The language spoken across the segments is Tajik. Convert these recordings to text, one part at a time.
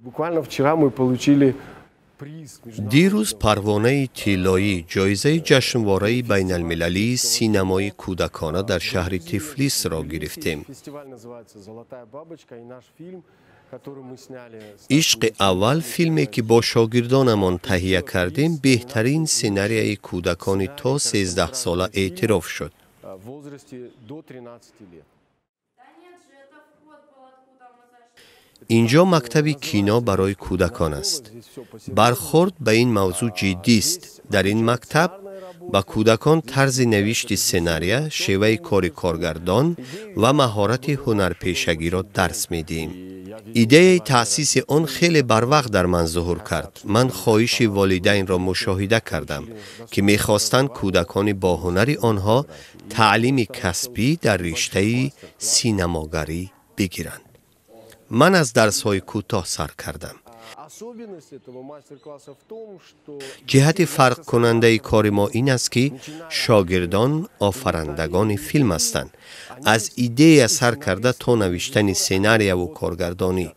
Буквально вчера мы получили дирӯз парвонаи тиллоӣ, ҷоизаи ҷашнвораи байналмилалии синамои кӯдакона дар шаҳри Тифлисро гирифтем. Ишқи аввал, филме ки бо шогирдонамон таҳия кардем, беҳтарин сценарияи кӯдакони то 13сола эътироф шуд. Инҷо мактаби кино барои кӯдакон аст. Бархӯрд ба ин мавзӯъ ҷиддист. Дар ин мактаб ба кӯдакон тарзи навишти сценария, шеваи кори коргардон ва маҳорати ҳунарпешагиро дарс медиҳем. Идеяи таъсиси он хеле барвақт дар ман зуҳур кард. Ман хоҳиши волидайнро мушоҳида кардам, ки мехостанд кӯдакони бо ҳунари онҳо таълими касбӣ дар риштаи синамогарӣ бигиранд. Ман аз дарсҳои кӯтоҳ сар кардам. Ҷиҳати фарқкунандаи кори мо ин аст, ки шогирдон офарандагони филм ҳастанд. Аз идея сар карда то навиштани сценарияву коргардонӣ.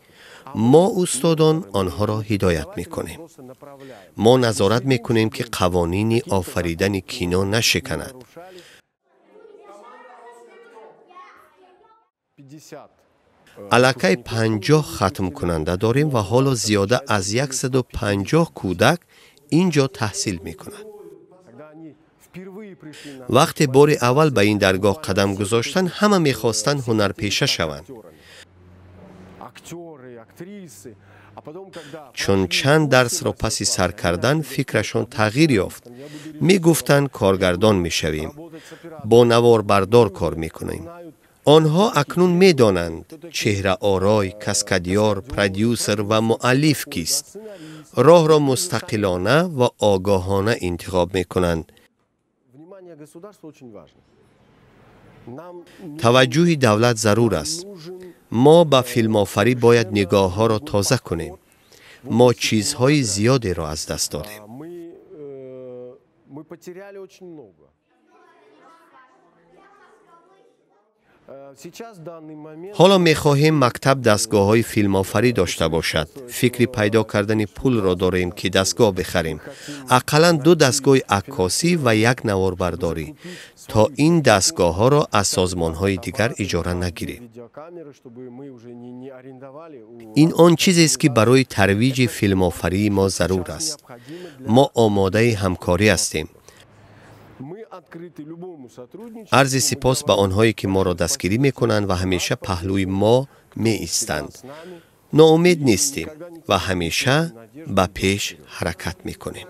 Мо устодон онҳоро ҳидоят мекунем. Мо назорат мекунем, ки қавонини офаридани кино нашиканад. Аллакай 50 хатмкунанда дорем ва ҳоло зиёда аз 150 кӯдак ин ҷо таҳсил мекунад. Вақте бори аввал ба ин даргоҳ қадам гузоштанд, ҳама мехостанд ҳунарпеша шаванд. Чун чанд дарсро паси сар кардан, фикрашон тағйир ёфт. Мегуфтанд, коргардон мешавем, бо наворбардор кор мекунем. Онҳо акнун медонанд чеҳраорой, каскадёр, продюсер ва муаллиф кист. Роҳро мустақилона ва огоҳона интихоб мекунанд. Таваҷҷӯҳи давлат зарур аст. Мо ба филмофарӣ бояд нигоҳҳоро тоза кунем. Мо чизҳои зиёдеро аз даст додем. Ҳоло мехоҳем мактаб дастгоҳҳои филмофарӣ дошта бошад. Фикри пайдо кардани пулро дорем, ки дастгоҳ бихарем. Ақаллан 2 дастгоҳи аккосӣ ва як наворбардорӣ, то ин дастгоҳҳоро аз созмонҳои дигар иҷора нагирем. Ин он чизест, ки барои тарвиҷи филмофарии мо зарур аст. Мо омодаи ҳамкорӣ ҳастем. Арзи сипос ба онҳое, ки моро дастгирӣ мекунанд ва ҳамеша паҳлӯи мо меистанд. Ноумед нестем ва ҳамеша ба пеш ҳаракат мекунем.